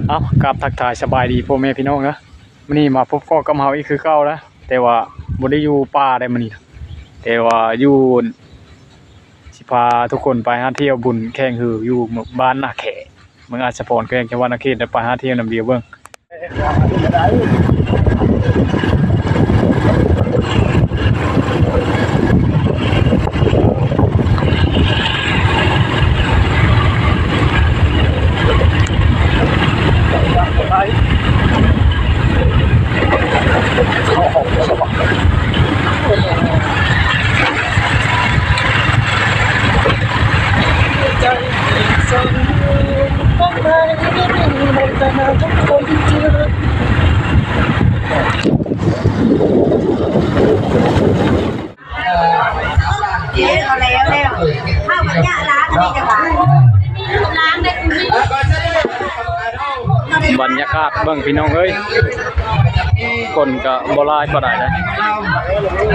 ເອົາ ກາບທັກທາຍສະບາຍດີພໍ່ແມ່ພີ່ນ້ອງເດີ. ມື້ນີ້ມາພົບພໍ້ກັບເຮົາອີກຄືເກົ່ານະ ແຕ່ວ່າບໍ່ໄດ້ຢູ່ປ່າໃດມື້ນີ້ ແຕ່ວ່າຢູ່ ຊິພາທຸກຄົນໄປຫາທ່ຽວບຸນແຂ່ງຮືຢູ່ບ້ານນາແຂ ເມືອງອາດສະພອນ ແຂວງຈຳຫວັດນະເຂດ ໄດ້ໄປຫາທ່ຽວນຳດຽວເບິ່ງ. ບັນຍາກາດເບິ່ງພີ່ນ້ອງເອີຍ ຄົນກໍບໍ່ຫຼາຍປານໃດນະ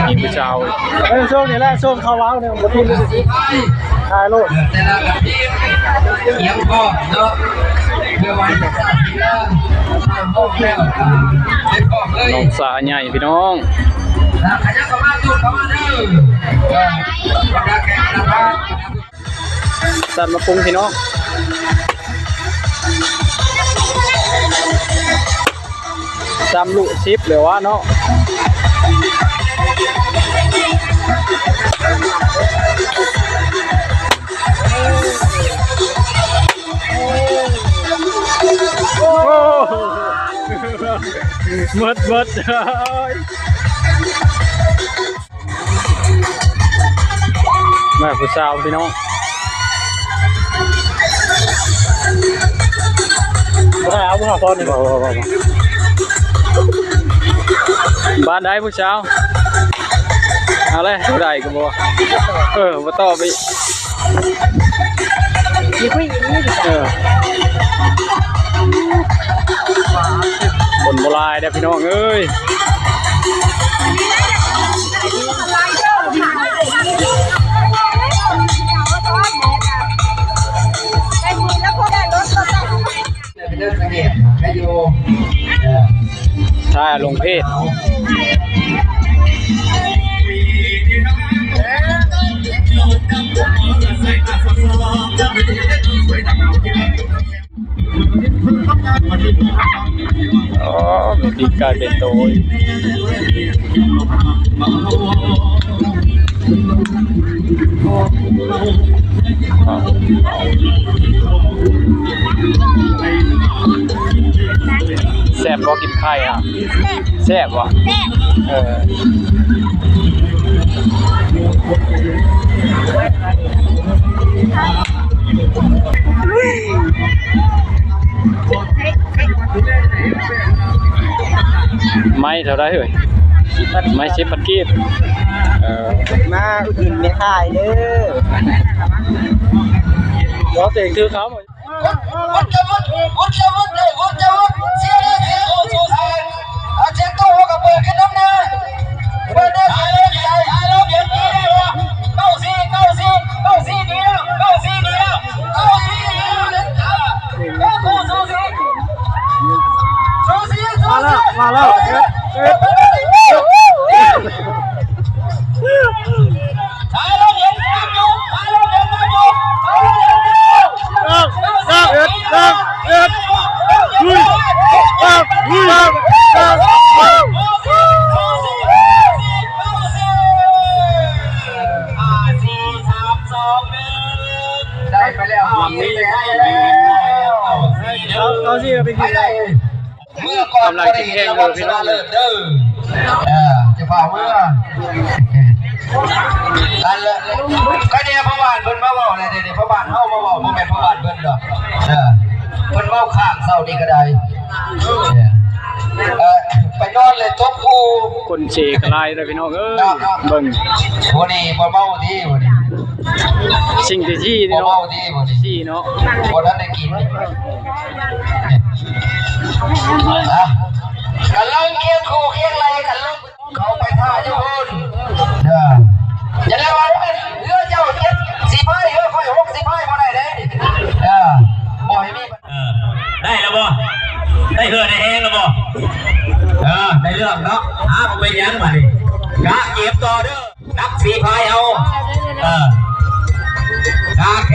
ມີຜູ້ສາວ. ເອີ ຊ່ວງນີ້ແຫຼະ ຊ່ວງເຂົາເວົ້ານີ້ບໍ່ຖືກຖ່າຍໂລດ. ນ້ອງສາໃຫຍ່ພີ່ນ້ອງ. ສັດມາປຸງພີ່ນ້ອງ ສາມລຸສິບເລີຍວ່າເນາະ. ໂອ້ ໝົດ ໝົດ. ມາຜູ້ສາວພີ່ນ້ອງ ບໍ່ໄດ້ເອົາ ບໍ່ເອົາ ພໍນີ້ ບໍ່ ບໍ່ ບໍ່ ບໍ່. ບ້ານໃດຜູ້ສາວ ເອົາເລີຍ ຜູ້ໃດກໍບໍ່ ເອີ ບໍ່ຕອບອີກ. ເອີ ຄົນບໍ່ຫຼາຍເດີ້ພີ່ນ້ອງເອີຍ. ຖ້າລົງເພຈ ອໍ ມີປີກໄກ່ເປັນໂຕ. ແຊບບໍ່ ກິນໄຂ່ອະ? ແຊບ ແຊບບໍ່? ແຊບ ເອີ. ໄມ້ເທົ່າໃດເອີຍ? ໄມ້ສິບພັນກີບ. ເອີ ມາອຸດໜູນແມ່ຄ້າເດີ. ບໍ່ເຕັງຖືເຂົາ. ມາແລ້ວ ມາແລ້ວ. ໄດ້ໄປແລ້ວ ເອົາ ເອົາຊິ ເອົາໄປກິນ. ເມື່ອກ່ອນບໍ່ໄດ້ເຫັນລາງວັນຊະນະເລີດເດີ. ເອີ ຈະພາເມືອ ອັນລະ ກະແດ່ພໍ່ບ້ານເພິ່ນມາເວົ້າແຫຼະເດ ພໍ່ບ້ານເຮົາມາເວົ້າ ບໍ່ແມ່ນພໍ່ບ້ານເພິ່ນດອກ. ເອີ ເພິ່ນເວົ້າຂ້າງເຊົ້ານີ້ກະໄດ້. ເອີ ໄປນອນເລີຍຕົບອູ. ຄົນເຊກະຫຼາຍເດີພີ່ນ້ອງເອີຍ. ເນາະ ເນາະ ເບິ່ງ ມື້ນີ້ບໍ່ເມົາຕິ ມື້ນີ້ ສິ່ງທີ່ ທີ່ ບໍ່ເມົາຕິ ມື້ນີ້ ທີ່ເນາະ ບໍ່ທັນໄດ້ກິນ. ກະລອງຄຽງຄູ່ຄຽງໄລ່ກັນລົງ ເຂົາໄປຖ້າຢູ່ພຸ້ນເດີ. ຢ່າໄດ້ວ່າເຮືອເຈົ້າເຈັດສິບພາຍ ເຮືອຂ້ອຍຫົກສິບພາຍບໍ່ໄດ້ເດ້. ເອີ ບໍ່ໃຫ້ມີ ເອີ ໄດ້ແລ້ວບໍ່? ໄດ້ເຫື່ອໄດ້ແຮງແລ້ວບໍ່? ເອີ ໄດ້ເລື່ອງເນາະ. ຫາ ບໍ່ເປັນຫຍັງບາດນີ້ ກະເກັບຕໍ່ເດີ ນັບສີພາຍເອົາ. ເອີ ນາແຄ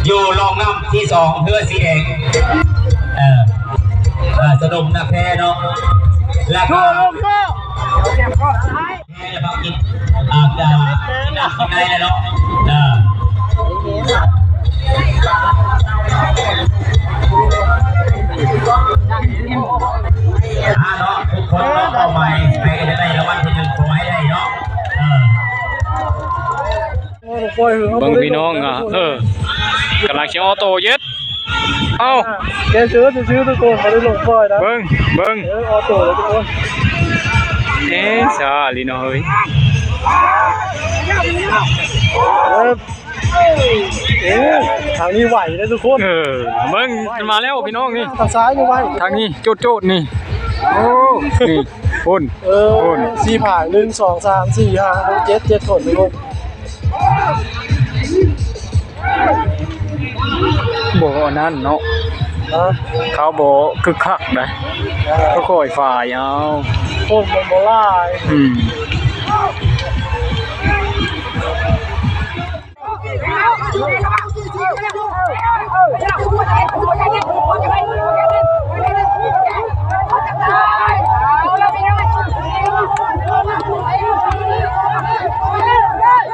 ຢູ່ຮ່ອງນ້ຳທີສອງ ເຮືອສີແດງ. ເອີ ເອີ ສະດົມນາແຄເນາະ ແລ້ວກໍ ແມ່ນແຫຼະ ພັກກິນ ອາດຈະກິນນ້ຳກິນໃນແຫຼະເນາະ. ເອີ ອ່າເນາະ ທຸກຄົນເນາະ ເປົ້າໝາຍໃຜກໍຈະໄດ້ລາງວັນທີໜຶ່ງ ຂໍໃຫ້ໄດ້ເນາະ. ເອີ ເບິ່ງພີ່ນ້ອງ ອ່າ ເອີ ກຳລັງຊິອໍໂຕ້ເຢັດ. ເອົ້າ ແກເຈີຊື່ໆ ທຸກຄົນ ບໍ່ໄດ້ລົງປ່ອຍນະ. ເບິ່ງ ເບິ່ງ ເອີ ອໍໂຕ້ແລ້ວທຸກຄົນ. ເອະ ຊ້າອີ່ຫຼີເນາະເຮີ້ຍ. ເອີ ເອີ ທາງນີ້ໄຫວເດ້ທຸກຄົນ. ເອີ ເບິ່ງ ມັນມາແລ້ວພີ່ນ້ອງນີ້ ທາງຊ້າຍນີ້ໄຫວ ທາງນີ້ໂຈດໆ ນີ້. ໂອ້ ນີ້ ພຸ້ນ ເອີ ພຸ້ນ ສີ່ຜາຍ ໜຶ່ງ ສອງ ສາມ ສີ່ ຫ້າ ຫົກ ເຈັດ ເຈັດຄົນທຸກຄົນ. ບໍ່ອັນນັ້ນເນາະ ຮະ ເຂົາບໍ່ຄຶກຄັກໃດ໋ ເອີ ເຂົາຄ່ອຍຝາຍເອົາ ຄົນມັນບໍ່ຫຼາຍ. ອືມ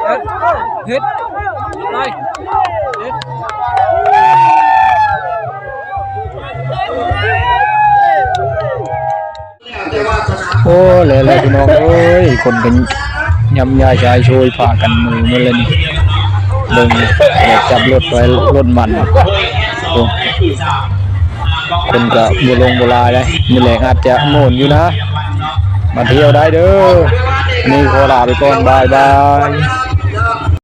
ເຮັດ ເຮັດ ໄປ ເຮັດ. ໂອ້ ແລ້ວໆ ພີ່ນ້ອງເອີຍ ຄົນກໍຍ່ຳຍ້າຍຊາຍໂຊຍ ພາກັນມືໝົດແລ້ວນີ້. ເບິ່ງ ຈັບລົດໄວ້ ລົດມັນ ໂອ້ ຄົນກໍບໍ່ລົງບໍ່ຫຼາຍໃດ໋ ມື້ແລງອາດຈະມ່ວນຢູ່ນະ. ມາທ່ຽວໄດ້ເດີ ມື້ນີ້ຂໍລາໄປກ່ອນ ບາຍບາຍ.